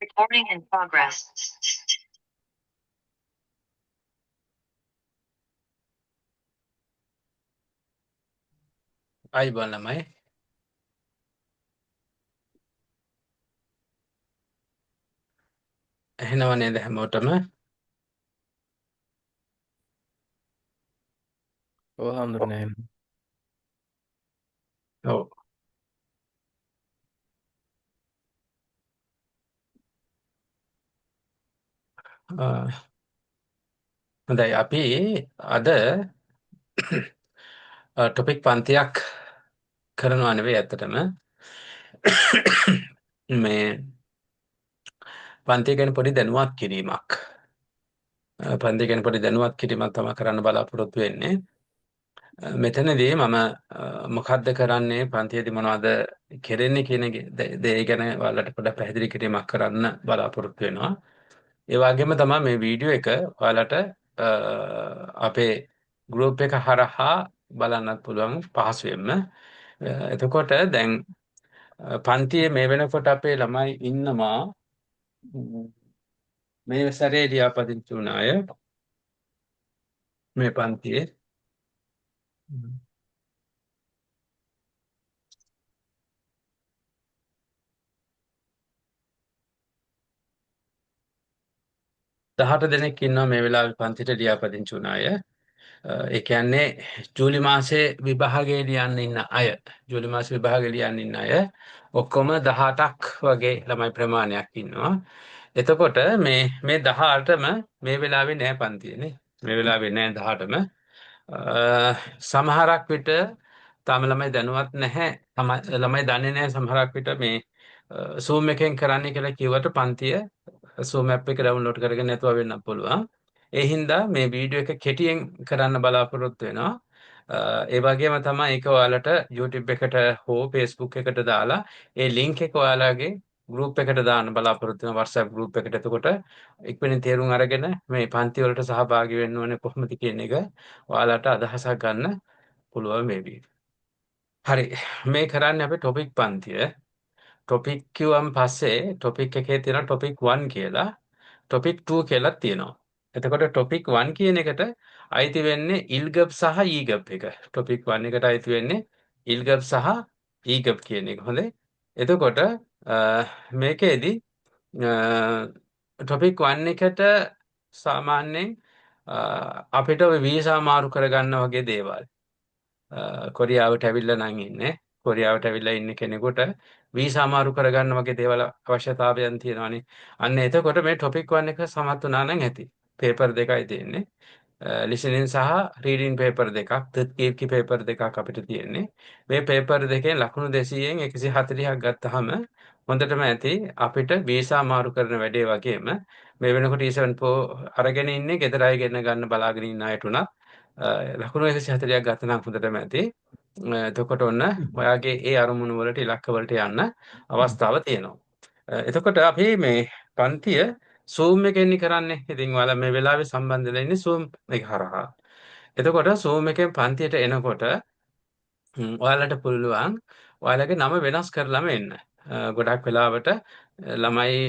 Recording in progress. අයිබෝන් ළමයි. ඇහෙනව නේද හැමෝටම? ඔව් හාමුදුරනේ. ඔව්. හොඳයි, අපි අද ටොපික් පන්තියක් කරනවා නෙවෙයි ඇත්තටම. මේ පන්තිය ගැන පොඩි දැනුවත් කිරීමක්. පන්තිය ගැන පොඩි දැනුවත් කිරීමක් තමයි කරන්න බලාපොරොත්තු වෙන්නේ. මෙතනදී මම මොකද්ද කරන්නේ, පන්තියේදී මොනවද කෙරෙන්නේ කියන දේ ගැන ඔයාලට පොඩ්ඩක් පැහැදිලි කිරීමක් කරන්න බලාපොරොත්තු වෙනවා. ඒ වගේම තමයි මේ වීඩියෝ එක ඔයාලට අපේ ගෲප් එක හරහා බලන්නත් පුළුවන් පහසුවෙන්ම. එතකොට දැන් පන්තියේ මේ වෙනකොට අපේ ළමයි ඉන්නවා මේ සැරේ ලියාපදිංචි වුණ අය මේ පන්තියේ 18 දෙනෙක් ඉන්නවා මේ වෙලාවේ පන්තිට ලියාපදිංචි වුණ අය. ඒ කියන්නේ ජූලි මාසේ විභාගයේ ලියන්න ඉන්න අය, ජූලි මාස විභාගයේ ලියන්න ඉන්න අය ඔක්කොම 18ක් වගේ ළමයි ප්‍රමාණයක් ඉන්නවා. එතකොට මේ මේ 18ම මේ වෙලාවේ නෑ පන්තියේ නේ. මේ වෙලාවේ නෑ 18ම. සමහරක් විට තාම ළමයි දැනුවත් නැහැ. ළමයි දන්නේ නැහැ සමහරක් විට මේ Zoom එකෙන් කරන්න කියලා කිව්වට පන්තිය Zoom app එක ඩවුන්ලෝඩ් කරගෙන නැතුව වෙන්නත් පුළුවන්. ඒ හින්දා මේ වීඩියෝ එක කෙටියෙන් කරන්න බලාපොරොත්තු වෙනවා. ඒ වගේම තමයි ඒක ඔයාලට YouTube එකට හෝ Facebook එකට දාලා ඒ link එක ඔයාලගේ ගෲප් එකට දාන්න බලාපොරොත්තු වෙනවා, WhatsApp group එකට. එතකොට ඉක්මනින් තේරුම් අරගෙන මේ පන්ති වලට සහභාගී වෙන්න ඕනේ කොහොමද කියන එක ඔයාලට අදහසක් ගන්න පුළුවන් වේවි. හරි, මේ කරන්නේ අපේ ටොපික් පන්තිය. ටොපික් කිව්වම පස්සේ ටොපික් එකේ තියෙන ටොපික් 1 කියලා, ටොපික් 2 කියලා තියෙනවා. එතකොට ටොපික් 1 කියන එකට අයිති වෙන්නේ ඉල්ගබ් සහ ඊගබ් එක. ටොපික් 1 එකට අයිති වෙන්නේ ඉල්ගබ් සහ ඊගබ් කියන එක. හොඳේ. එතකොට මේකේදී ටොපික් 1 එකට සාමාන්‍යයෙන් අපිට ඔය වීසා මාරු කරගන්න වගේ දේවල්. කොරියාවට ඇවිල්ලා නම් ඉන්නේ. කොරියාවට ඇවිල්ලා ඉන්න කෙනෙකුට වීසා මාරු කරගන්න වගේ දේවල් අවශ්‍යතාවයන් තියෙනවානේ. අන්න එතකොට මේ ටොපික් 1 එක සමත් වුණා නම් ඇති. පේපර් දෙකයි තියෙන්නේ. ලිසනින් සහ රීඩින් පේපර් දෙකක්, තත්කීර්කි පේපර් දෙකක් අපිට තියෙන්නේ. මේ පේපර් දෙකෙන් ලකුණු 200න් 140ක් ගත්තාම හොඳටම ඇති අපිට වීසා මාරු කරන වැඩේ වගේම මේ වෙනකොට E74 අරගෙන ඉන්නේ ගෙදර අය ගෙන ගන්න බලාගෙන ඉන්න අයට උනත් ලකුණු 140ක් ගත්තා නම් හොඳටම ඇති. එතකොට ඔන්න ඔයාගේ ඒ අරමුණු වලට ඉලක්ක වලට යන්න අවස්ථාව තියෙනවා. එතකොට අපි මේ පන්තිය Zoom එකෙන් කරන්නේ. ඉතින් ඔයාලා මේ වෙලාවේ සම්බන්ධ වෙලා ඉන්නේ Zoom එක හරහා. එතකොට Zoom එකෙන් පන්තියට එනකොට ඔයාලට පුළුවන් ඔයාලගේ නම වෙනස් කරලාම එන්න. ගොඩක් වෙලාවට ළමයි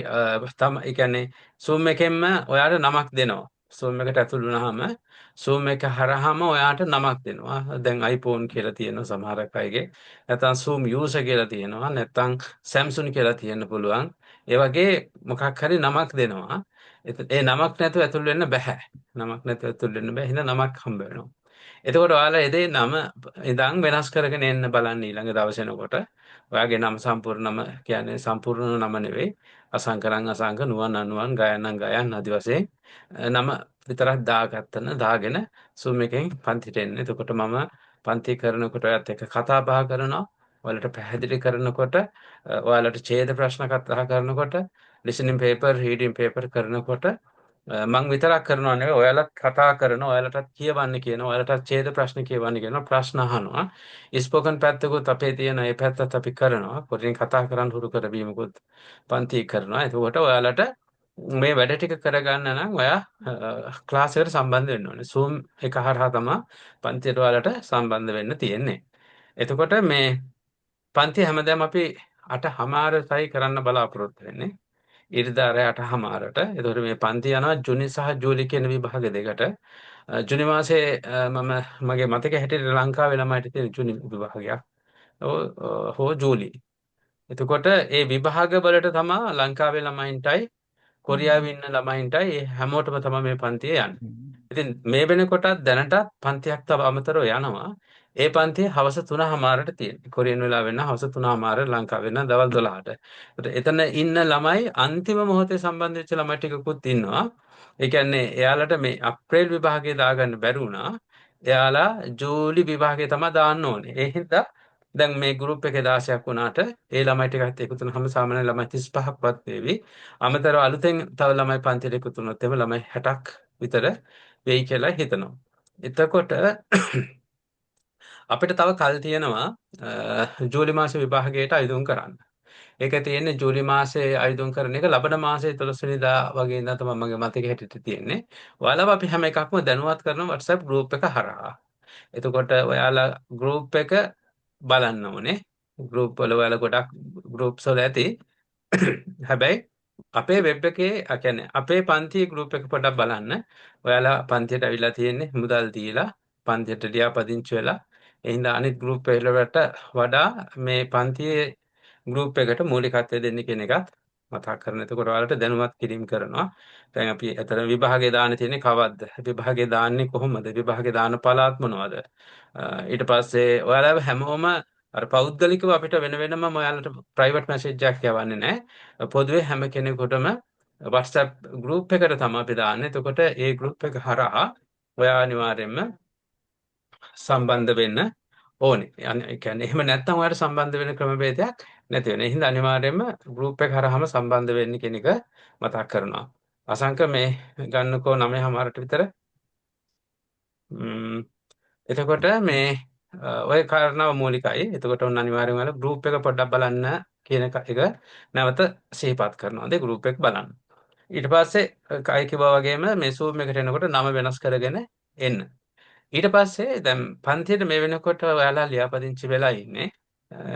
තම ඒ කියන්නේ Zoom එකෙන්ම ඔයාලට නමක් දෙනවා. Zoom එකට ඇතුල් වුණාම Zoom එක හරහාම ඔයාට නමක් දෙනවා. දැන් iPhone කියලා තියෙනවා සමහරක් අයගේ. නැත්නම් Zoom user කියලා තියෙනවා. නැත්නම් Samsung කියලා තියෙන්න පුළුවන්. ඒ වගේ මොකක් හරි නමක් දෙනවා. ඒ නමක් නැතුව ඇතුල් වෙන්න බෑ. නමක් නැතුව ඇතුල් වෙන්න බෑ. එහෙනම් නමක් හම්බ වෙනවා. එතකොට ඔයාලා එදේ නම ඉඳන් වෙනස් කරගෙන එන්න බලන්න ඊළඟ දවසේ එනකොට. ඔයාගේ නම සම්පූර්ණ නම කියන්නේ සම්පූර්ණ නම නෙවෙයි. අසංකරං අසංක නුවන් අනුවන් ගයනං ගයන් ආදි වශයෙන් නම විතරක් දාගත්තන දාගෙන Zoom එකෙන් පන්තිට එන්න. එතකොට මම පන්ති කරනකොට ඔයත් එක්ක කතා බහ කරනවා. ඔයාලට පැහැදිලි කරනකොට ඔයාලට ඡේද ප්‍රශ්න කතා කරනකොට ලිසනින් පේපර් රීඩින් පේපර් කරනකොට මං විතරක් කරනවා නෙවෙයි ඔයාලත් කතා කරනවා, ඔයාලටත් කියවන්න කියනවා, ඔයාලටත් ඡේද ප්‍රශ්න කියවන්න කියනවා, ප්‍රශ්න අහනවා. ස්පෝකන් පැත්තකුත් අපේ තියෙන ඒ පැත්තත් අපි කරනවා. කොරියන් කතා කරන්න හුරු කරවීමකුත් පන්ති කරනවා. එතකොට ඔයාලට මේ වැඩ ටික කරගන්න නම් ඔයා ක්ලාස් එකට සම්බන්ධ වෙන්න ඕනේ. Zoom එක හරහා තමයි පන්තියට ඔයාලට සම්බන්ධ වෙන්න තියෙන්නේ. එතකොට මේ පන්ති හැමදාම අපි 8:30යි කරන්න බලාපොරොත්තු වෙන්නේ. ඉරිදා රැ 8:30ට. එතකොට මේ පන්ති යනවා ජුනි සහ ජූලි කියන විභාග දෙකට. ජුනි මාසේ මම මගේ මතක හැටියට ලංකාවේ ළමයිට තියෙන ජුනි විභාගයක්. හෝ ජූලි. එතකොට ඒ විභාග වලට තමා ලංකාවේ ළමයින්ටයි කොරියාවේ ඉන්න ළමයින්ටයි ඒ හැමෝටම තමයි මේ පන්තිය යන්නේ. ඉතින් මේ වෙනකොටත් දැනටත් පන්තියක් තව අමතරව යනවා. ඒ පන්තිය හවස 3:00ට තියෙනවා. කොරියන් වෙලාව වෙන හවස 3:00 ලංකාවේ වෙන දවල් 12ට. එතන ඉන්න ළමයි අන්තිම මොහොතේ සම්බන්ධ වෙච්ච ළමයි ටිකකුත් ඉන්නවා. ඒ කියන්නේ එයාලට මේ අප්‍රේල් විභාගේ දාගන්න බැරි වුණා. එයාලා ජූලි විභාගේ තමයි දාන්න ඕනේ. ඒ හින්දා දැන් මේ ගෲප් එකේ 16ක් වුණාට ඒ ළමයි ටිකත් එකතු වුනහම සාමාන්‍ය ළමයි 35ක් වත් වේවි. අමතරව අලුතෙන් තව ළමයි පන්තියට එකතු වුණොත් එimhe ළමයි 60ක් විතර වෙයි කියලා හිතනවා. එතකොට අපිට තව කල් තියෙනවා ජූලි මාස විභාගයට අයදුම් කරන්න. ඒක තියෙන්නේ ජූලි මාසයේ අයදුම් කරන එක ලබන මාසයේ 12 වෙනිදා වගේ ඉඳන් තමයි මගේ මතකෙ හැටියට තියෙන්නේ. ඔයාලව අපි හැම එකක්ම දැනුවත් කරන WhatsApp group එක හරහා. එතකොට ඔයාලා ගෲප් එක බලන්න ඕනේ. ගෲප් වල ඔයාලා ගොඩක් ගෲප්ස් වල ඇති. හැබැයි අපේ වෙබ් එකේ ඒ කියන්නේ අපේ පන්තියේ ගෲප් එක පොඩ්ඩක් බලන්න. ඔයාලා පන්තියට ඇවිල්ලා තියෙන්නේ මුදල් දීලා පන්තියට ලියාපදිංචි වෙලා. ඒ හින්දා අනිත් ගෲප් වලට වඩා මේ පන්තියේ ගෲප් එකට මූලිකත්වය දෙන්න කියන එකත් මතක් කරන. එතකොට ඔයාලට දැනුවත් කිරීම කරනවා. දැන් අපි අතන විභාගේ දාන්න තියෙන්නේ කවද්ද? විභාගේ දාන්නේ කොහොමද? විභාගේ දාන පළාත් මොනවද? ඊට පස්සේ ඔයාලා හැමෝම අර පෞද්ගලිකව අපිට වෙන වෙනම ඔයාලට ප්‍රයිවට් මැසේජ් එකක් යවන්නේ නැහැ. පොදුවේ හැම කෙනෙකුටම WhatsApp group එකට තමයි අපි දාන්නේ. එතකොට ඒ ගෲප් එක හරහා ඔයා අනිවාර්යයෙන්ම සම්බන්ධ වෙන්න ඕනේ. ඒ කියන්නේ එහෙම නැත්නම් ඔයාලට සම්බන්ධ වෙන ක්‍රමවේදයක් නැති වෙන. ඒ හින්දා අනිවාර්යයෙන්ම ගෲප් එක හරහාම සම්බන්ධ වෙන්න කියන එක මතක් කරනවා. අසංක මේ ගන්නකෝ 9:30ට විතර. එතකොට මේ ඔය කාරණාව මූලිකයි. එතකොට ඔන්න අනිවාර්යයෙන්ම ඔයාලා ගෲප් එක පොඩ්ඩක් බලන්න කියන එක නැවත සිහිපත් කරනවා. ඒ ගෲප් එක බලන්න. ඊට පස්සේ කයි කිව්වා වගේම මේ Zoom එකට එනකොට නම වෙනස් කරගෙන එන්න. ඊට පස්සේ දැන් පන්තියට මේ වෙනකොට ඔයාලා ලියාපදිංචි වෙලා ඉන්නේ.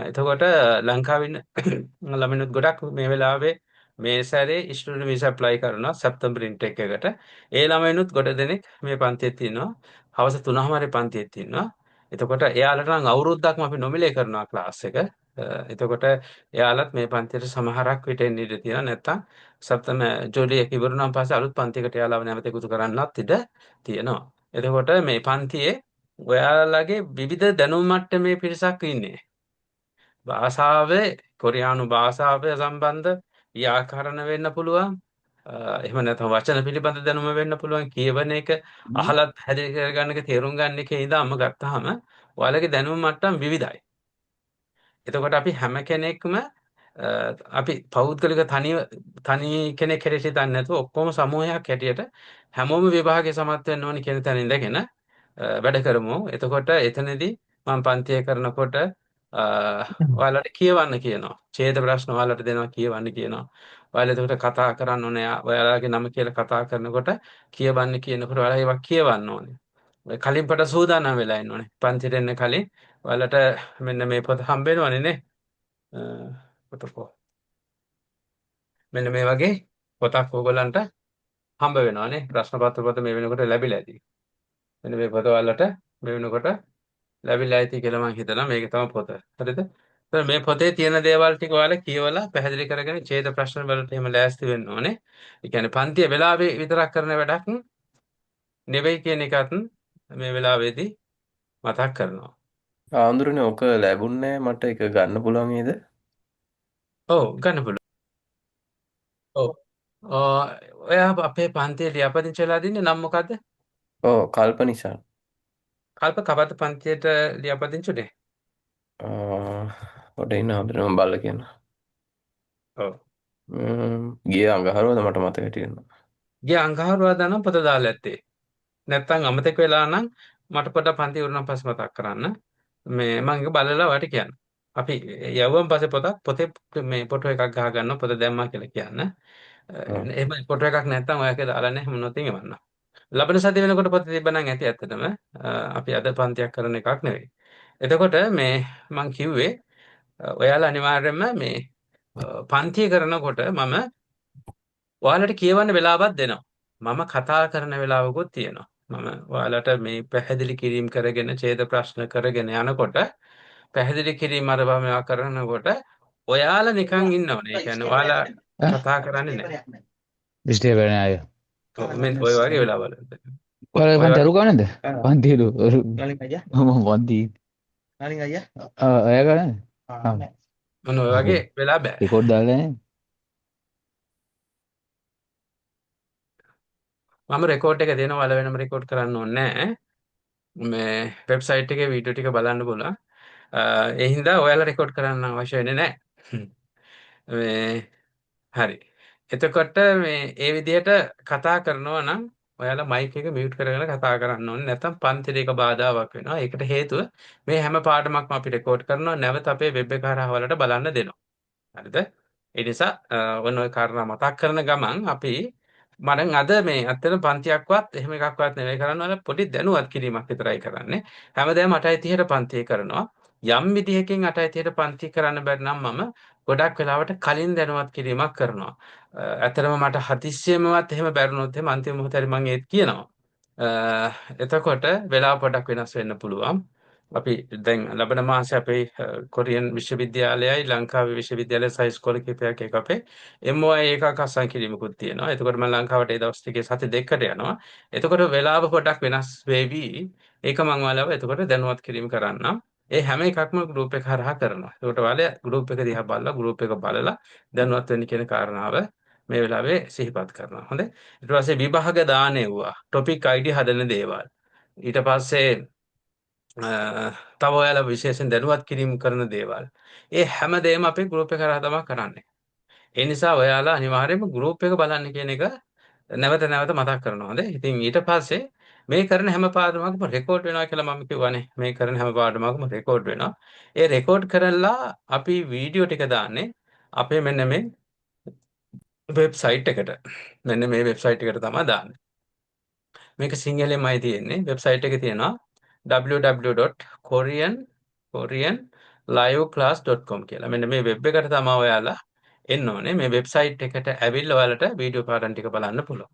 එතකොට ලංකාවේ ඉන්න ළමිනුත් ගොඩක් මේ වෙලාවේ මේ සැරේ ස්ටුඩන්ට් වීසා ඇප්ලයි කරනවා සැප්තැම්බර් ඉන්ටේක් එකට. ඒ ළමයිනුත් ගොඩ දෙනෙක් මේ පන්තියේ තියෙනවා. හවස 3:30 පන්තියේ තියෙනවා. එතකොට එයාලට නම් අවුරුද්දක්ම අපි නොමිලේ කරනවා ක්ලාස් එක. එතකොට එයාලත් මේ පන්තියට සමහරක් විට එන්න ඉඩ තියෙනවා. නැත්තම් සැප්තැම්බර් ජූලි එක ඉවර වුණාන් පස්සේ අලුත් පන්තියකට එයාලව නැවත එකතු කරන්නත් ඉඩ තියෙනවා. එතකොට මේ පන්තියේ ඔයාලගේ විවිධ දැනුම් මට්ටමේ පිරිසක් ඉන්නේ. භාෂාවේ කොරියානු භාෂාව සම්බන්ධ ව්‍යාකරණ වෙන්න පුළුවන්. එහෙම නැත්නම් වචන පිළිබඳ දැනුම වෙන්න පුළුවන්. කියවන එක අහලා පැහැදිලි කරගන්න එක තේරුම් ගන්න එකේ ඉඳන්ම ගත්තාම ඔයාලගේ දැනුම් මට්ටම් විවිධයි. එතකොට අපි හැම කෙනෙක්ම අපි පෞද්ගලික තනි තනි කෙනෙක් හැටියට හිතන්නේ නැතුව ඔක්කොම සමූහයක් හැටියට හැමෝම විභාගයේ සමත් වෙන්න ඕනි කියන තැන ඉඳගෙන වැඩ කරමු. එතකොට එතනදී මම පන්තිය කරනකොට ඔයාලට කියවන්න කියනවා. ඡේද ප්‍රශ්න ඔයාලට දෙනවා කියවන්න කියනවා. ඔයාලා එතකොට කතා කරන්න ඕනේ. ඔයාලගේ නම කියලා කතා කරනකොට කියවන්න කියනකොට ඔයාලා ඒවා කියවන්න ඕනේ. ඔය කලින් පට සූදානම් වෙලා ඉන්න ඕනේ. පන්තියට එන්න කලින් ඔයාලට මෙන්න මේ පොත හම්බ වෙනවනේ නේ. පොත කො. මෙන්න මේ වගේ පොතක් ඕගොල්ලන්ට හම්බ වෙනවනේ. ප්‍රශ්න පත්‍ර පොත මේ වෙනකොට ලැබිලා ඇති. මෙන්න මේ පොත ඔයාලට මේ වෙනකොට ලැබිලා ඇති කියලා මං හිතනවා. මේක තමයි පොත. හරිද? එතකොට මේ පොතේ තියෙන දේවල් ටික ඔයාලා කියවලා පැහැදිලි කරගෙන ඡේද ප්‍රශ්න වලට එහෙම ලෑස්ති වෙන්න ඕනේ. ඒ කියන්නේ පන්තිය වෙලාවේ විතරක් කරන වැඩක් නෙවෙයි කියන එකත් මේ වෙලාවේදී මතක් කරනවා. ආඳුරනේ ඔක ලැබුණේ නෑ මට ඒක ගන්න පුළුවන් නේද? ඔව් ගන්න පුළුවන්. ඔව්. ඔයා අපේ පන්තියේ ලියාපදිංචි වෙලා දින්නේ නම් මොකද්ද? ඔව් කල්ප නිසා. කල්ප කවද්ද පන්තියට ලියාපදිංචි උනේ? පොඩ ඉන්න ආඳුරනේ මම බලලා කියන්න. ඔව්. ගිය අඟහරුවාද මට මතක හිටියෙ. ගිය අඟහරුවාදා නම් පොත දාලා ඇත්තේ. නැත්තම් අමතක වෙලා නම් මට පොඩ්ඩක් පන්ති ඉවරනම් පස්සේ මතක් කරන්න. මේ මම ඒක බලලා ඔයාලට කියන්න. අපි යවුවන් පස්සේ පොතක් පොතේ මේ ෆොටෝ එකක් ගහ ගන්නවා පොත දැම්මා කියලා කියන්න. එහෙම ෆොටෝ එකක් නැත්තම් ඔයාගේ දාලා නැහැ මොනොතින් එවන්න. ලබන සතිය වෙනකොට පොත තිබ්බනම් ඇති ඇත්තටම. අපි අද පන්තියක් කරන එකක් නෙවෙයි. එතකොට මේ මං කිව්වේ ඔයාලා අනිවාර්යයෙන්ම මේ පන්තිය කරනකොට මම ඔයාලට කියවන්න වෙලාවක් දෙනවා. මම කතා කරන වෙලාවකුත් තියෙනවා. මම ඔයාලට මේ පැහැදිලි කිරීම කරගෙන ඡේද ප්‍රශ්න කරගෙන යනකොට පැහැදිලි කිරීම අරවා මේවා කරනකොට ඔයාලා නිකන් ඉන්නවනේ. ඒ කියන්නේ ඔයාලා කතා කරන්නේ නැහැ. විශ්ලේෂණය. ඔව් මේ ඔය වගේ වෙලාවල්. ඔයාලා ඔය පන්ති වගේ අරු ගානද? පන්ති මම පන්ති ඔයා ගානද? මොන ඔය වගේ වෙලා බෑ. රෙකෝඩ් දාලා නැහැ. මම රෙකෝඩ් එක දෙනවා ඔයාලා වෙනම රෙකෝඩ් කරන්න ඕනේ නෑ. මේ වෙබ්සයිට් එකේ වීඩියෝ ටික බලන්න පුළුවන්. ඒ හින්දා ඔයාලා රෙකෝඩ් කරන්න අවශ්‍ය වෙන්නේ නෑ. මේ හරි. එතකොට මේ ඒ විදිහට කතා කරනවා නම් ඔයාලා මයික් එක මියුට් කරගෙන කතා කරන්න ඕනේ. නැත්නම් පන්තිරේක එක බාධාවක් වෙනවා. ඒකට හේතුව මේ හැම පාඩමක්ම අපි රෙකෝඩ් කරනවා. නැවත අපේ වෙබ් එක හරහා ඔයාලට බලන්න දෙනවා. හරිද? ඒ නිසා ඔන්න ඔය කාරණා මතක් කරන ගමන් අපි මම අද මේ ඇත්තටම පන්තියක්වත් එහෙම එකක්වත් නෙවෙයි කරන්න ඔයාලා පොඩි දැනුවත් කිරීමක් විතරයි කරන්නේ. හැමදාම 8:30ට පන්තිය කරනවා. යම් විදිහකින් 8:30ට පන්ති කරන්න බැරි නම් මම ගොඩක් වෙලාවට කලින් දැනුවත් කිරීමක් කරනවා. ඇත්තටම මට හදිස්සියෙමවත් එහෙම බැරිුණොත් එහෙම අන්තිම මොහොතේ හරි මං ඒත් කියනවා. එතකොට වෙලාව පොඩක් වෙනස් වෙන්න පුළුවන්. අපි දැන් ලබන මාසේ අපේ කොරියන් විශ්වවිද්‍යාලයයි ලංකාවේ විශ්වවිද්‍යාලය සහ ඉස්කෝල කිහිපයක් එක්ක අපේ MOI එකක් අත්සන් කිරීමකුත් තියෙනවා. එතකොට මම ලංකාවට ඒ දවස් ටිකේ සති දෙකකට යනවා. එතකොට වෙලාව පොඩක් වෙනස් වෙවි. ඒක මම ඔයාලව එතකොට දැනුවත් කිරීම කරන්නම්. ඒ හැම එකක්ම ගෲප් එක හරහා කරනවා. එතකොට ඔයාලා ගෲප් එක දිහා බලලා ගෲප් එක බලලා දැනුවත් වෙන්න කියන කාරණාව මේ වෙලාවේ සිහිපත් කරනවා. හොඳයි. ඊට පස්සේ විභාග දාන එව්වා. ටොපික් ID හදන දේවල්. ඊට පස්සේ තව ඔයාලා විශේෂයෙන් දැනුවත් කිරීම කරන දේවල්. ඒ හැම දෙයක්ම අපේ ගෲප් එක හරහා තමයි කරන්නේ. ඒ නිසා ඔයාලා අනිවාර්යයෙන්ම ගෲප් එක බලන්න කියන එක නැවත නැවත මතක් කරනවා. හොඳයි. ඉතින් ඊට පස්සේ මේ කරන හැම පාඩමක්ම රෙකෝඩ් වෙනවා කියලා මම කිව්වනේ. මේ කරන හැම පාඩමක්ම රෙකෝඩ් වෙනවා. ඒ රෙකෝඩ් කරලා අපි වීඩියෝ ටික දාන්නේ අපේ මෙන්න මේ වෙබ්සයිට් එකට. මෙන්න මේ වෙබ්සයිට් එකට තමයි දාන්නේ. මේක සිංහලෙන්මයි තියෙන්නේ. වෙබ්සයිට් එකේ තියෙනවා www.korean.koreanliveclass.com කියලා. මෙන්න මේ වෙබ් එකට තමයි ඔයාලා එන්න ඕනේ. මේ වෙබ්සයිට් එකට ඇවිල්ලා ඔයාලට වීඩියෝ පාඩම් ටික බලන්න පුළුවන්.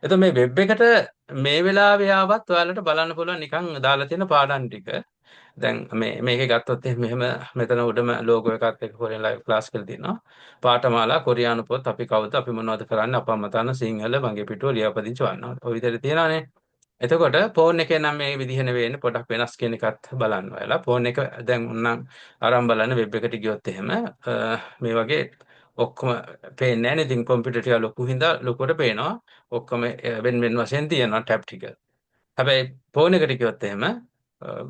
එතකොට මේ වෙබ් එකට මේ වෙලාවේ ආවත් ඔයාලට බලන්න පුළුවන් නිකන් දාලා තියෙන පාඩම් ටික. දැන් මේ මේකේ ගත්තොත් එහෙම මෙහෙම මෙතන උඩම ලෝගෝ එකත් එක්ක කොරියන් ලයිව් ක්ලාස් කියලා තියෙනවා. පාඨමාලා කොරියානු පොත් අපි කවුද අපි මොනවද කරන්නේ අප අම්මා සිංහල මගේ පිටුව ලියාපදිංචි වන්නවා. ඔය විදිහට තියෙනවානේ. එතකොට ෆෝන් එකේ නම් මේ විදිහ නෙවෙයි එන්නේ පොඩක් වෙනස් කියන එකත් බලන්න ඔයාලා. ෆෝන් එක දැන් ඕනනම් අරන් බලන්න වෙබ් එකට ගියොත් එහෙම මේ වගේ ඔක්කොම පේන්නේ නැහැ නේ. ඉතින් කම්පියුටර් ටික ලොකු හින්දා ලොකුවට පේනවා. ඔක්කොම වෙන වෙන වශයෙන් තියෙනවා ටැබ් ටික. හැබැයි ෆෝන් එකට ගියොත් එහෙම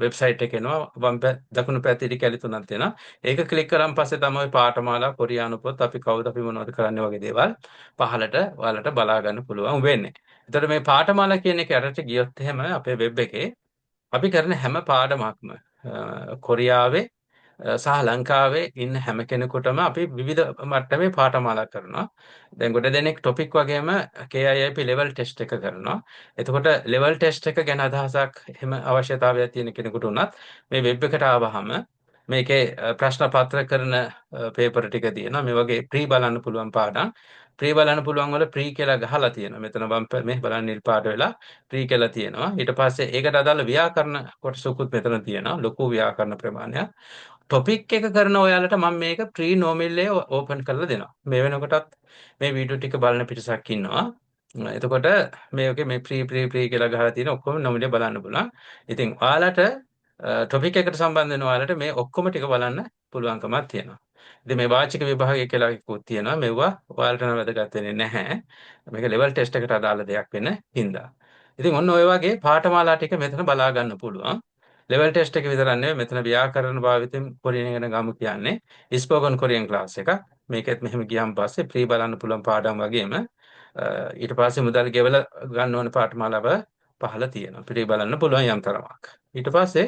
වෙබ්සයිට් එක එනවා වම් දකුණු පැත්තේ ඉරි කැලි තුනක් තියෙනවා. ඒක ක්ලික් කරාන් පස්සේ තමයි පාඨමාලා කොරියානු පොත් අපි කවුද අපි මොනවද කරන්නේ වගේ දේවල් පහලට ඔයාලට බලා ගන්න පුළුවන් වෙන්නේ. එතකොට මේ පාඨමාලා කියන එක යටට ගියොත් එහෙම අපේ වෙබ් එකේ අපි කරන හැම පාඩමක්ම කොරියාවේ සහ ලංකාවේ ඉන්න හැම කෙනෙකුටම අපි විවිධ මට්ටමේ පාඨමාලා කරනවා. දැන් ගොඩ දෙනෙක් ටොපික් වගේම KIIP level test එක කරනවා. එතකොට ලෙවල් ටෙස්ට් එක ගැන අදහසක් එහෙම අවශ්‍යතාවයක් තියෙන කෙනෙකුට උනත් මේ වෙබ් එකට ආවහම මේකේ ප්‍රශ්න පත්‍ර කරන පේපර් ටික තියෙනවා. මේ වගේ ප්‍රී බලන්න පුළුවන් පාඩම්. ප්‍රී බලන්න පුළුවන් වල ප්‍රී කියලා ගහලා තියෙනවා. මෙතන වම් මේ බලන්න නිල් පාට වෙලා ප්‍රී කියලා තියෙනවා. ඊට පස්සේ ඒකට අදාළ ව්‍යාකරණ කොටසකුත් මෙතන තියෙනවා. ලොකු ව්‍යාකරණ ප්‍රමාණයක්. ටොපික් එක කරන ඔයාලට මම මේක ප්‍රී නෝමිල් එක ඕපන් කරලා දෙනවා. මේ වෙනකොටත් මේ වීඩියෝ ටික බලන පිරිසක් ඉන්නවා. එතකොට මේ වගේ මේ ප්‍රී ප්‍රී ප්‍රී කියලා ගහලා තියෙන ඔක්කොම නොමිලේ බලන්න පුළුවන්. ඉතින් ඔයාලට ටොපික් එකට සම්බන්ධ වෙන ඔයාලට මේ ඔක්කොම ටික බලන්න පුළුවන්කමක් තියෙනවා. ඉතින් මේ වාචික විභාගය කියලා එකකුත් තියෙනවා. මෙවුවා ඔයාලට නම් වැදගත් වෙන්නේ නැහැ. මේක ලෙවල් ටෙස්ට් එකට අදාළ දෙයක් වෙන හින්දා. ඉතින් ඔන්න ඔය වගේ පාඨමාලා ටික මෙතන බලා ගන්න පුළුවන්. ලෙවල් ටෙස්ට් එක විතරක් නෙවෙයි මෙතන ව්‍යාකරණ භාවිතයෙන් කොරියන් ඉගෙන ගමු කියන්නේ ස්පෝකන් කොරියන් ක්ලාස් එකක්. මේකෙත් මෙහෙම ගියාන් පස්සේ ප්‍රී බලන්න පුළුවන් පාඩම් වගේම ඊට පස්සේ මුදල් ගෙවලා ගන්න ඕන පාඨමාලාව පහළ තියෙනවා. ප්‍රී බලන්න පුළුවන් යම් තරමක්. ඊට පස්සේ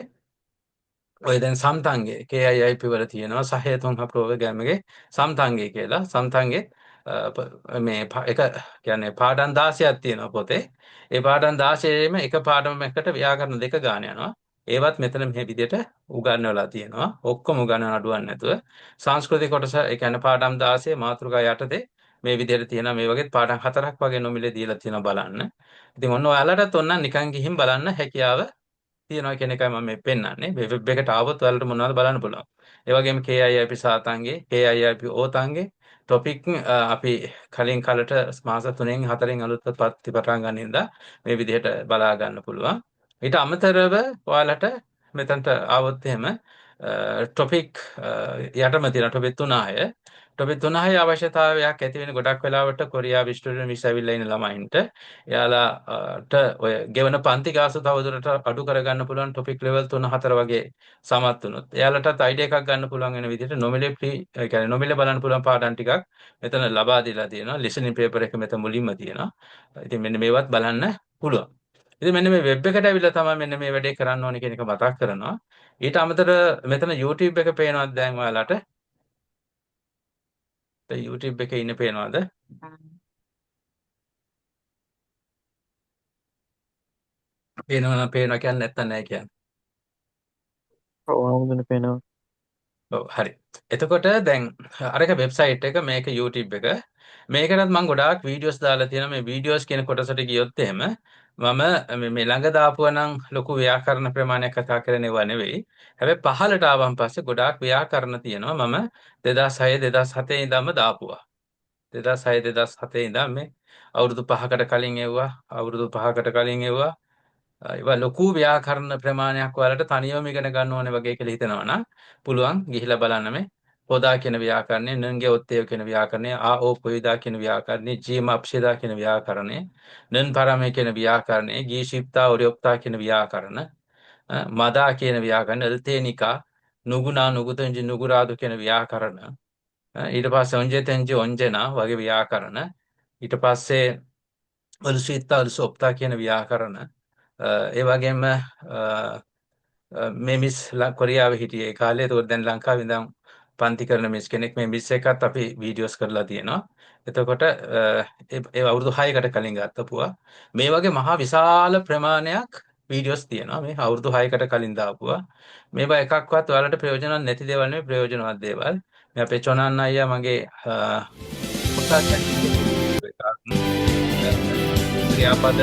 ඔය දැන් සම්තංගේ KIIP වල තියෙනවා සහය තුන්හ ප්‍රෝග්‍රෑම් එකේ සම්තංගේ කියලා. සම්තංගේ මේ එක කියන්නේ පාඩම් 16ක් තියෙනවා පොතේ. ඒ පාඩම් 16ෙම එක පාඩමකට ව්‍යාකරණ දෙක ගාන යනවා. ඒවත් මෙතන මේ විදිහට උගන්වලා තියෙනවා. ඔක්කොම උගන්වන අඩුවක් නැතුව. සංස්කෘතික කොටස ඒ කියන්නේ පාඩම් 16 මාතෘකා යටතේ මේ විදිහට තියෙනවා මේ වගේ පාඩම් හතරක් වගේ නොමිලේ දීලා තියෙනවා බලන්න. ඉතින් ඔන්න ඔයාලටත් ඔන්න නිකන් ගිහින් බලන්න හැකියාව තියෙනවා කියන එකයි මම මේ පෙන්නන්නේ. මේ වෙබ් එකට ආවොත් ඔයාලට මොනවද බලන්න පුළුවන්. ඒ වගේම KIIP සාතන්ගේ KIIP ඕතන්ගේ ටොපික් අපි කලින් කලට මාස 3න් 4න් අලුත් පත්ති පටන් ගන්න ඉඳලා මේ විදිහට බලා ගන්න පුළුවන්. ඊට අමතරව ඔයාලට මෙතනට ආවොත් එහෙම ටොපික් යටම තියෙන ටොපික් 3 6 ටොපික් 3 6 අවශ්‍යතාවයක් ඇති වෙන ගොඩක් වෙලාවට කොරියාවේ ස්ටුඩන්ට් වීසා ඇවිල්ලා ඉන්න ළමයින්ට එයාලාට ඔය ගෙවන පන්ති ගාස්තු තවදුරටත් අඩු කරගන්න පුළුවන් ටොපික් ලෙවල් 3 4 වගේ සමත් වුණොත් එයාලටත් අයිඩියා එකක් ගන්න පුළුවන් වෙන විදිහට නොමිලේ ෆ්‍රී ඒ කියන්නේ නොමිලේ බලන්න පුළුවන් පාඩම් ටිකක් මෙතන ලබා දීලා තියෙනවා. ලිසනින් පේපර් එක මෙතන මුලින්ම තියෙනවා. ඉතින් මෙන්න මේවත් බලන්න පුළුවන්. ඉතින් මෙන්න මේ වෙබ් එකට ඇවිල්ලා තමයි මෙන්න මේ වැඩේ කරන්න ඕනේ කියන එක මතක් කරනවා. ඊට අමතරව මෙතන YouTube එක පේනවද දැන් ඔයාලට? දැන් YouTube එකේ ඉන්න පේනවද? පේනවා නම් පේනවා කියන්නේ නැත්තම් නෑ කියන්නේ. ඔව් හඳුන පේනවා. ඔව් හරි. එතකොට දැන් අරක වෙබ්සයිට් එක මේක YouTube එක. මේකටත් මම ගොඩාක් වීඩියෝස් දාලා තියෙනවා. මේ වීඩියෝස් කියන කොටසට ගියොත් එහෙම මම මේ ළඟ දාපුවා නම් ලොකු ව්‍යාකරණ ප්‍රමාණයක් කතා කරන ඒවා නෙවෙයි. හැබැයි පහළට ආවන් පස්සේ ගොඩාක් ව්‍යාකරණ තියෙනවා. මම 2006 2007 ඉඳන්ම දාපුවා. 2006 2007 ඉඳන් මේ අවුරුදු 5කට කලින් එව්වා. අවුරුදු 5කට කලින් එව්වා. ඒවා ලොකු ව්‍යාකරණ ප්‍රමාණයක් ඔයාලට තනියම ඉගෙන ගන්න ඕනේ වගේ කියලා හිතනවා නම් පුළුවන් ගිහිලා බලන්න මේ පොදා කියන ව්‍යාකරණය, නන්ගේ ඔත්තේ කියන ව්‍යාකරණය, ආ ඕ පොයිදා කියන ව්‍යාකරණය, ජීම අප්ෂේදා කියන ව්‍යාකරණය, නන් පරමේ කියන ව්‍යාකරණය, ගී ශිප්තා ඔරියොප්තා කියන ව්‍යාකරණ, මදා කියන ව්‍යාකරණ, එල්තේනිකා, නුගුණා නුගුතෙන්ජි නුගුරාදු කියන ව්‍යාකරණ, ඊට පස්සේ ඔන්ජෙතෙන්ජි ඔන්ජෙනා වගේ ව්‍යාකරණ, ඊට පස්සේ ඔල්සුයිත්තා ඔල්සුඔප්තා කියන ව්‍යාකරණ, ඒ වගේම මේ මිස් කොරියාවේ හිටියේ ඒ කාලේ. ඒතකොට දැන් ලංකාවේ ඉඳන් පන්ති කරන මිස් කෙනෙක්. මේ මිස් එකත් අපි වීඩියෝස් කරලා තියෙනවා. එතකොට ඒ අවුරුදු 6කට කලින් ගත්තපුවා. මේ වගේ මහා විශාල ප්‍රමාණයක් වීඩියෝස් තියෙනවා. මේ අවුරුදු 6කට කලින් දාපුවා. මේවා එකක්වත් ඔයාලට ප්‍රයෝජනවත් නැති දේවල් නෙවෙයි, ප්‍රයෝජනවත් දේවල්. මේ අපේ චොනන් අයියා මගේ පොතක් එකක් ක්‍රියාපද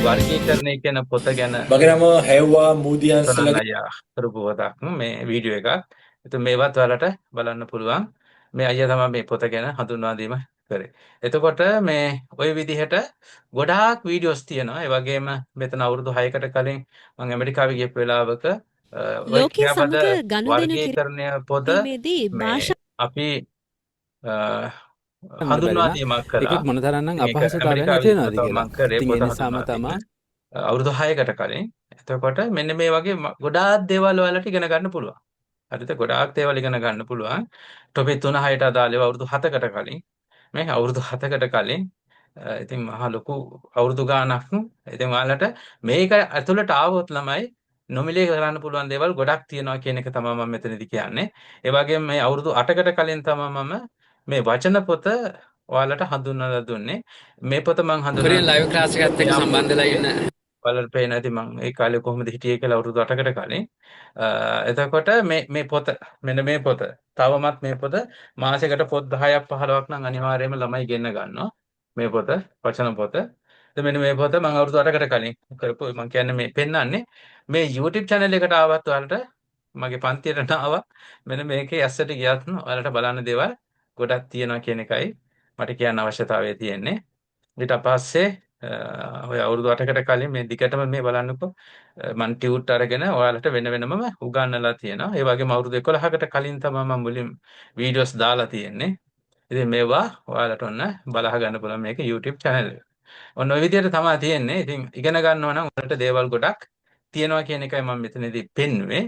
වර්ගීකරණය කියන පොත ගැන මගේ නම හැව්වා චොනන් මූදියන්සලගේ අයියා කරපු පොතක් මේ වීඩියෝ එකක්. ඉතින් මේවත් ඔයාලට බලන්න පුළුවන්. මේ අයියා තමයි මේ පොත ගැන හඳුන්වා දීම කරේ. එතකොට මේ ওই විදිහට ගොඩාක් වීඩියෝස් තියෙනවා. ඒ වගේම මෙතන අවුරුදු 6කට කලින් මම ඇමරිකාවේ ගියපු වෙලාවක ඔය ලෝකයේ ක්‍රියාපද සමග ගනුදෙනු වර්ගීකරණය පොත කිරීමේදී මේ භාෂා අපි ගන්න බැරි හඳුන්වා නම් දීමක් ඒක කළා. මොන තරම්නම් ඉතින් ඒක අපහසුතාවයන් ඇති ඇමරිකාවේ වෙනවද තම කියලා. මං කරේ ඉතින් පොත ඒ නිසාම හඳුන්වා දෙන්න තමා අවුරුදු 6කට කලින්. එතකොට මෙන්න මේ වගේ ගොඩාක් දේවල් ඔයාලට ඉගෙන ගන්න පුළුවන්. හරිද? ගොඩාක් දේවල් ඉගෙන ගන්න පුළුවන්. ටොපික් 3 6ට අදාළ ඒවා අවුරුදු 7කට කලින්. මේ අවුරුදු 7කට කලින් ඉතින් මහා ලොකු අවුරුදු ගාණක්. ඉතින් ඔයාලට මේක ඇතුළට ආවොත් ළමයි නොමිලේ කරන්න පුළුවන් දේවල් ගොඩක් තියෙනවා කියන එක තමයි මම මෙතනදී කියන්නේ. ඒ වගේම මේ අවුරුදු 8කට කලින් තමයි මම මේ වචන පොත ඔයාලට හඳුන්වලා දුන්නේ. මේ පොත මං හඳුන්වලා කොරියන් ලයිව් ක්ලාස් එකත් එක්ක එයාපෝට් සම්බන්ධ වෙලා එකේ ඉන්න ඔයාලට පේන ඇති මං ඒ කාලේ කොහොමද හිටියේ කියලා අවුරුදු 8කට කලින්. එතකොට මේ මේ පොත මෙන්න මේ පොත තවමත් මේ පොත මාසෙකට පොත් 10ක් 15ක් නම් අනිවාර්යයෙන්ම ළමයි ගෙන්න ගන්නවා. මේ පොත වචන පොත. ඉතින් මෙන්න මේ පොත මං අවුරුදු 8කට කලින් කරපු මං කියන්නේ මේ පෙන්නන්නේ මේ YouTube channel එකට ආවත් ඔයාලට මගේ පන්තියට නාවා මෙන්න මේකේ ඇස්සට ගියත් ඔයාලට බලන්න දේවල් ගොඩක් තියෙනවා කියන එකයි මට කියන්න අවශ්‍යතාවය තියෙන්නේ. ඊට පස්සේ ඔය අවුරුදු 8කට කලින් මේ දිගටම මේ බලන්නකෝ මං ටියුට් අරගෙන ඔයාලට වෙන වෙනමම උගන්වලා තියෙනවා. ඒ වගේම අවුරුදු 11කට කලින් තමයි මම මුලින් වීඩියෝස් දාලා තියෙන්නේ. ඉතින් මේවා ඔයාලට ඔන්න බලා ගන්න පුළුවන් මේක YouTube channel එක. ඔන්න ඔය විදිහට තමයි තියෙන්නේ. ඉතින් ඉගෙන ගන්නවා නම් ඔයාලට දේවල් ගොඩක් තියෙනවා කියන එකයි මම මෙතනදී පෙන්නුවේ.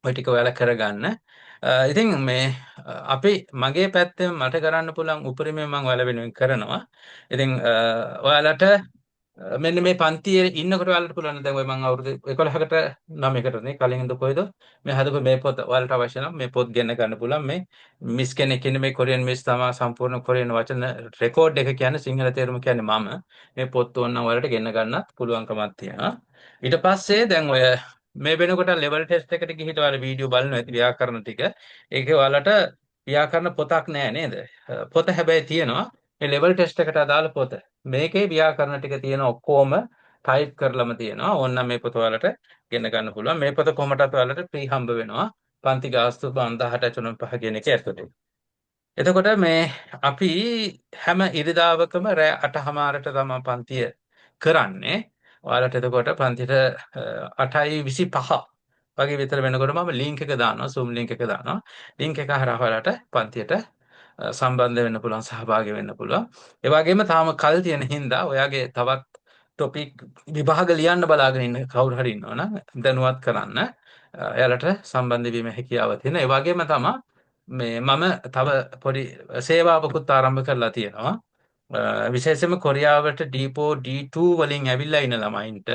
ඔය ටික ඔයාලා කරගන්න. ඉතින් මේ අපි මගේ පැත්තෙන් මට කරන්න පුළුවන් උපරිමයෙන් මම ඔයාලා වෙනුවෙන් කරනවා. ඉතින් ඔයාලට මෙන්න මේ පන්තියේ ඉන්නකොට ඔයාලට පුළුවන් දැන් ඔය මං අවුරුදු 11කට 9කට නේ කලින් ඉඳ කොහෙද මේ හදපු මේ පොත ඔයාලට අවශ්‍ය නම් මේ පොත් ගෙන්න ගන්න පුළුවන්. මේ මිස් කෙනෙක් ඉන්නේ මේ කොරියන් මිස් තමා සම්පූර්ණ කොරියන් වචන රෙකෝඩ් එක කියන්නේ සිංහල තේරුම කියන්නේ මම මේ පොත් ඕන නම් ඔයාලට ගෙන්න ගන්නත් පුළුවන්කමක් තියෙනවා. ඊට පස්සේ දැන් ඔය මේ වෙනකොට ලෙවල් ටෙස්ට් එකට ගිහින් ඔයාලා වීඩියෝ බලනවා ඇති ව්‍යාකරණ ටික. ඒකේ ඔයාලට ව්‍යාකරණ පොතක් නෑ නේද? පොත හැබැයි තියෙනවා. මේ ලෙවල් ටෙස්ට් එකට අදාළ පොත. මේකේ ව්‍යාකරණ ටික තියෙන ඔක්කොම ටයිප් කරලම තියෙනවා. ඕනනම් මේ පොත ඔයාලට ගෙන ගන්න පුළුවන්. මේ පොත කොහොමදත් ඔයාලට ෆ්‍රී හම්බ වෙනවා. පන්ති ගාස්තු 18.5 කියන එක ඇතුලේ. එතකොට මේ අපි හැම ඉරිදාවකම රෑ 8:00ට තමයි පන්තිය කරන්නේ. ඔයාලට එතකොට පන්තියට 8:25 වගේ විතර වෙනකොට මම ලින්ක් එක දානවා, Zoom link එක දානවා. ලින්ක් එක හරහා ඔයාලට පන්තියට සම්බන්ධ වෙන්න පුළුවන්, සහභාගී වෙන්න පුළුවන්. ඒ වගේම තාම කල් තියෙන හින්දා ඔයාගේ තවත් ටොපික් විභාග ලියන්න බලාගෙන ඉන්න කවුරු හරි ඉන්නවනම් දැනුවත් කරන්න. එයාලට සම්බන්ධ වීමේ හැකියාව තියෙන. ඒ වගේම තමයි මේ මම තව පොඩි සේවාවකුත් ආරම්භ කරලා තියෙනවා. විශේෂයෙන්ම කොරියාවට D4 D2 වලින් ඇවිල්ලා ඉන්න ළමයින්ට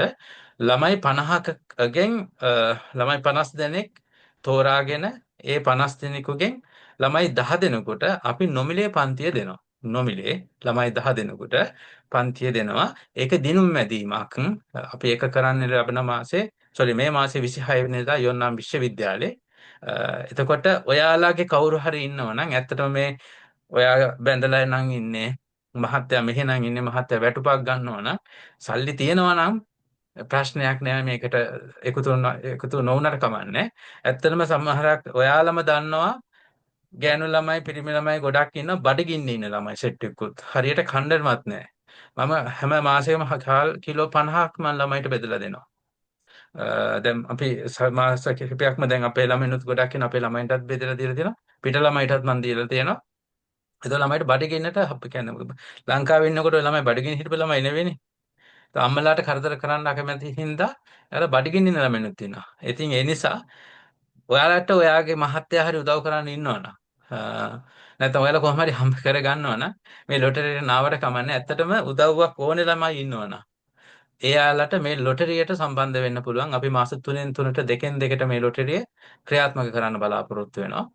ළමයි 50කගෙන් ළමයි 50 දෙනෙක් තෝරාගෙන ඒ 50 දෙනෙකුගෙන් ළමයි 10 දෙනෙකුට අපි නොමිලේ පන්තිය දෙනවා. නොමිලේ ළමයි 10 දෙනෙකුට පන්තිය දෙනවා. ඒක දිනුම් මැදීමක්. අපි ඒක කරන්නේ ලබන මාසේ, සෝරි, මේ මාසේ 26 වෙනිදා යොන්නම් විශ්වවිද්‍යාලේ. එතකොට ඔයාලාගේ කවුරු හරි ඉන්නව නම්, ඇත්තටම මේ ඔයා බැඳලා නම් ඉන්නේ මහත්තයා, මෙහෙ නම් ඉන්නේ මහත්තයා වැටුපක් ගන්නවා නම්, සල්ලි තියෙනවා නම් ප්‍රශ්නයක් නෑ, මේකට එකතු එකතු නොවුනට කමන්නේ. ඇත්තටම සමහරක් ඔයාලම දන්නවා ගෑනු ළමයි පිරිමි ළමයි ගොඩක් ඉන්න බඩගින්න ඉන්න ළමයි සෙට් එකකුත්. හරියට කණ්ඩවත් නෑ. මම හැම මාසෙකම හාල් කිලෝ 50ක් මම ළමයිට බෙදලා දෙනවා. දැන් අපි මාස කිහිපයක්ම දැන් අපේ ළමයිනුත් ගොඩක් ඉන්න අපේ ළමයින්ටත් බෙදලා දීලා තියෙනවා. පිට ළමයිටත් මම දීලා තියෙනවා. ඒතකොට ළමයිට බඩගින්නට අපි කියන්නේ ලංකාවේ ඉන්නකොට ඔය ළමයි බඩගින්න හිටපු ළමයි නෙවෙයිනේ. ඒත් අම්මලාට කරදර කරන්න අකමැති හින්දා එයාලා බඩගින්න ඉන්න ළමයිනුත් ඉන්නවා. ඉතින් ඒ නිසා ඔයාලට ඔයාගේ මහත්තයා හරි උදව් කරන්න ඉන්නවනම්, නැත්නම් ඔයාලා කොහොම හරි හම්බ කර ගන්නවනම්, මේ ලොටරියට නාවට කමන්නේ, ඇත්තටම උදව්වක් ඕනේ ළමයි ඉන්නවනම් එයාලට මේ ලොටරියට සම්බන්ධ වෙන්න පුළුවන්. අපි මාස 3න් 3ට 2න් 2ට මේ ලොටරිය ක්‍රියාත්මක කරන්න බලාපොරොත්තු වෙනවා.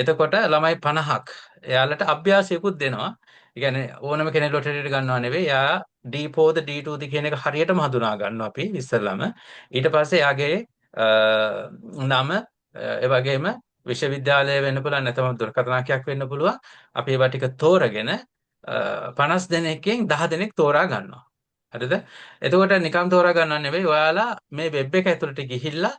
එතකොට ළමයි 50ක් එයාලට අභ්‍යාසයකුත් දෙනවා. ඒ කියන්නේ ඕනම කෙනෙක් ලොටරියට ගන්නව නෙවෙයි. එයා D4ද D2ද කියන එක හරියටම හඳුනා ගන්නවා අපි ඉස්සෙල්ලාම. ඊට පස්සේ එයාගේ නම, ඒ වගේම විශ්වවිද්‍යාලය වෙන්න පුළුවන්, නැත්නම් දුරකථන අංකයක් වෙන්න පුළුවන්. අපි ඒවා ටික තෝරගෙන 50 දෙනෙක්ගෙන් 10 දෙනෙක් තෝරා ගන්නවා. හරිද? එතකොට නිකන් තෝරා ගන්නව නෙවෙයි, ඔයාලා මේ වෙබ් එක ඇතුළට ගිහිල්ලා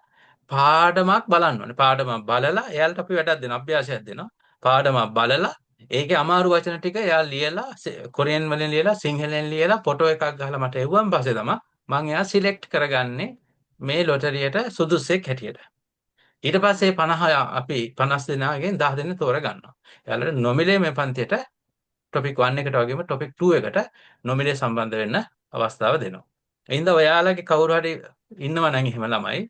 පාඩමක් බලන්න ඕනේ. පාඩමක් බලලා එයාලට අපි වැඩක් දෙනවා, අභ්‍යාසයක් දෙනවා. පාඩමක් බලලා ඒකේ අමාරු වචන ටික එයා ලියලා, කොරියන් වලින් ලියලා, සිංහලෙන් ලියලා ෆොටෝ එකක් ගහලා මට එව්වන් පස්සේ තමයි මං එයා සිලෙක්ට් කරගන්නේ මේ ලොටරියට සුදුස්සෙක් හැටියට. ඊට පස්සේ 50 අපි 50 දෙනාගෙන් 10 දෙනෙක් තෝර ගන්නවා. එයාලට නොමිලේ මේ පන්තියට ටොපික් 1 එකට වගේම ටොපික් 2 එකට නොමිලේ සම්බන්ධ වෙන්න අවස්ථාව දෙනවා. ඒ හින්දා ඔයාලගේ කවුරු හරි ඉන්නවා නම් එහෙම ළමයි,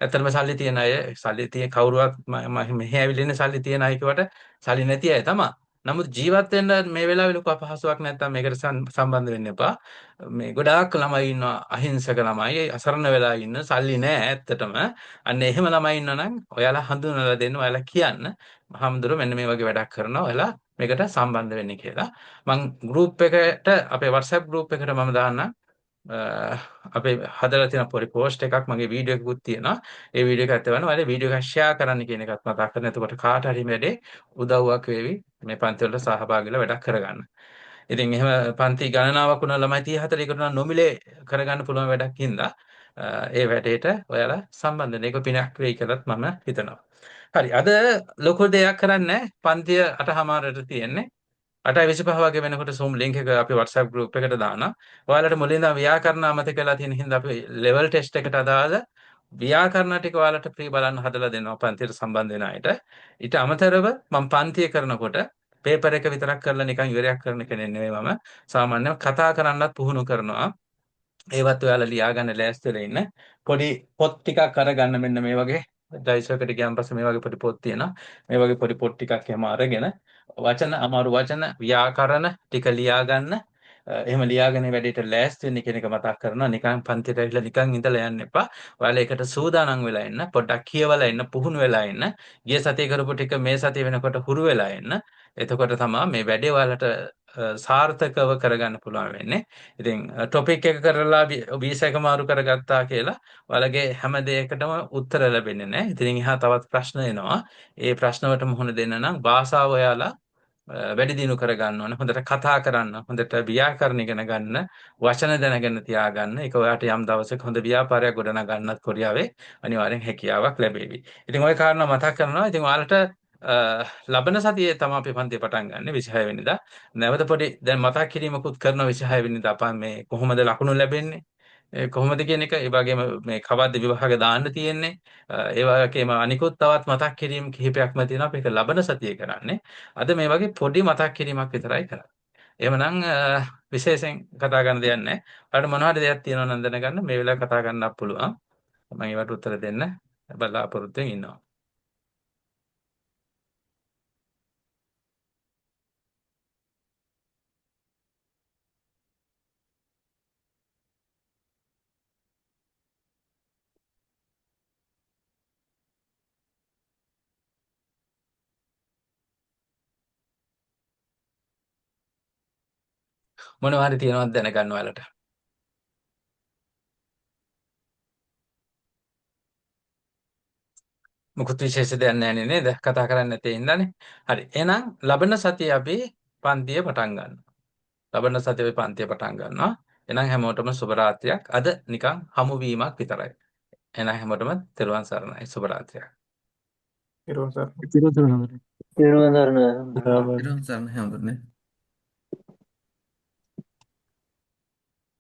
ඇත්තටම සල්ලි තියන අය, සල්ලි තිය කවුරුවත් මෙහෙ ඇවිල්ලා ඉන්න සල්ලි තියන අය කිව්වට සල්ලි නැති අය තමයි. නමුත් ජීවත් වෙන්න මේ වෙලාවේ ලොකු අපහසුාවක් නැත්තම් මේකට සම්බන්ධ වෙන්න එපා. මේ ගොඩාක් ළමයි ඉන්නවා අහිංසක ළමයි, අසරණ වෙලා ඉන්න, සල්ලි නෑ ඇත්තටම. අන්න එහෙම ළමයි ඉන්නවා නම් ඔයාලා හඳුනලා දෙන්න, ඔයාලා කියන්න හාමුදුරුවෝ මෙන්න මේ වගේ වැඩක් කරනවා, ඔයාලා මේකට සම්බන්ධ වෙන්න කියලා. මං ගෲප් එකට, අපේ WhatsApp group එකට මම දාන්නම් අපේ හදලා තියෙන පොඩි පෝස්ට් එකක්, මගේ වීඩියෝ එකකුත් තියෙනවා. ඒ වීඩියෝ එකත් එවන්න. ඔයාලා වීඩියෝ එක ෂෙයා කරන්න කියන එකත් මතක් කරගන්න. එතකොට කාට හරි වැඩේ උදව්වක් වේවි මේ පන්ති වලට සහභාගී වෙලා වැඩක් කරගන්න. ඉතින් එහෙම පන්ති ගණනාවක් වුණා ළමයි 30 40 කට නොමිලේ කරගන්න පුළුවන් වැඩක් හින්දා ඒ වැඩේට ඔයාලා සම්බන්ධ වෙන්න. ඒක පිනක් වෙයි කියලාත් මම හිතනවා. හරි, අද ලොකු දෙයක් කරන්නේ පන්තිය 8:30ට තියෙන්නේ. 8:25 වගේ වෙනකොට Zoom link එක අපි WhatsApp group එකට දානවා. ඔයාලට මුලින් ඉඳන් ව්‍යාකරණ අමතක වෙලා තියෙන හින්දා අපි ලෙවල් ටෙස්ට් එකට අදාළ ව්‍යාකරණ ටික ඔයාලට ෆ්‍රී බලන්න හදලා දෙනවා පන්තියට සම්බන්ධ වෙන අයට. ඊට අමතරව මම පන්තිය කරනකොට පේපර් එක විතරක් කරලා නිකන් ඉවරයක් කරන කෙනෙක් නෙවෙයි මම. සාමාන්‍යයෙන් කතා කරන්නත් පුහුණු කරනවා. ඒවත් ඔයාලා ලියාගන්න ලෑස්ති වෙලා ඉන්න. පොඩි පොත් ටිකක් අරගන්න. මෙන්න මේ වගේ ඩයිසෝ එකට ගියාන් පස්සේ මේ වගේ පොඩි පොත් තියෙනවා. මේ වගේ පොඩි පොත් ටිකක් එහෙම අරගෙන වචන, අමාරු වචන, ව්‍යාකරණ ටික ලියාගන්න. එහෙම ලියාගෙන වැඩේට ලෑස්ති වෙන්න කියන එක මතක් කරනවා. නිකන් පන්තියට ඇවිල්ලා නිකන් ඉඳලා යන්න එපා. ඔයාලා ඒකට සූදානම් වෙලා එන්න. පොඩ්ඩක් කියවලා එන්න, පුහුණු වෙලා එන්න. ගිය සතියේ කරපු ටික මේ සතිය වෙනකොට හුරු වෙලා එන්න. එතකොට තමයි මේ වැඩේ ඔයාලට සාර්ථකව කරගන්න පුළුවන් වෙන්නේ. ඉතින් ටොපික් එක කරලා වීසා එක මාරු කරගත්තා කියලා ඔයාලගේ හැම දෙයකටම උත්තර ලැබෙන්නේ නැහැ. ඉතින් එහා තවත් ප්‍රශ්න එනවා. ඒ ප්‍රශ්න වලට මුහුණ දෙන්න නම් භාෂාව ඔයාලා වැඩි දියුණු කරගන්න ඕනේ. හොඳට කතා කරන්න, හොඳට ව්‍යාකරණ ඉගෙන ගන්න, වචන දැනගෙන තියාගන්න. ඒක ඔයාට යම් දවසක හොඳ ව්‍යාපාරයක් ගොඩනගන්නත් කොරියාවේ අනිවාර්යෙන් හැකියාවක් ලැබේවි. ඉතින් ඔය කාරණා මතක් කරනවා. ඉතින් ඔයාලට ලබන සතියේ තමයි අපි පන්තිය පටන් ගන්නෙ 26 වෙනිදා. නැවත පොඩි දැන් මතක් කිරීමකුත් කරනවා 26 වෙනිදා අපා මේ කොහොමද ලකුණු ලැබෙන්නේ? කොහොමද කියන එක, ඒ වගේම මේ කවද්ද විභාග දාන්න තියෙන්නේ, ඒ වගේම අනිකුත් තවත් මතක් කිරීම කිහිපයක්ම තියෙනවා. අපි ඒක ලබන සතියේ කරන්නේ. අද මේ වගේ පොඩි මතක් කිරීමක් විතරයි කරන්නේ. එහෙමනම් විශේෂයෙන් කතා කරන්න දෙයක් නැහැ. ඔයාලට මොනවා හරි දෙයක් තියෙනවා නම් දැනගන්න මේ වෙලාවේ කතා කරන්නත් පුළුවන්. මම ඒවට උත්තර දෙන්න බලාපොරොත්තුවෙන් ඉන්නවා. මොනවා හරි තියෙනවද දැනගන්න ඔයාලට? මොකුත් විශේෂ දෙයක් නැහැ නේද? කතා කරන්න නැtei හින්දානේ. හරි. එහෙනම් ලබන සතියේ අපි පන්තිය පටන් ගන්නවා. ලබන සතියේ අපි පන්තිය පටන් ගන්නවා. එහෙනම් හැමෝටම සුබ රාත්‍රියක්. අද නිකන් හමු වීමක් විතරයි. එහෙනම් හැමෝටම තෙරුවන් සරණයි. සුබ රාත්‍රියක්. තෙරුවන් සරණයි. තෙරුවන් සරණයි. තෙරුවන් සරණයි. තෙරුවන් සරණයි හැමෝටම.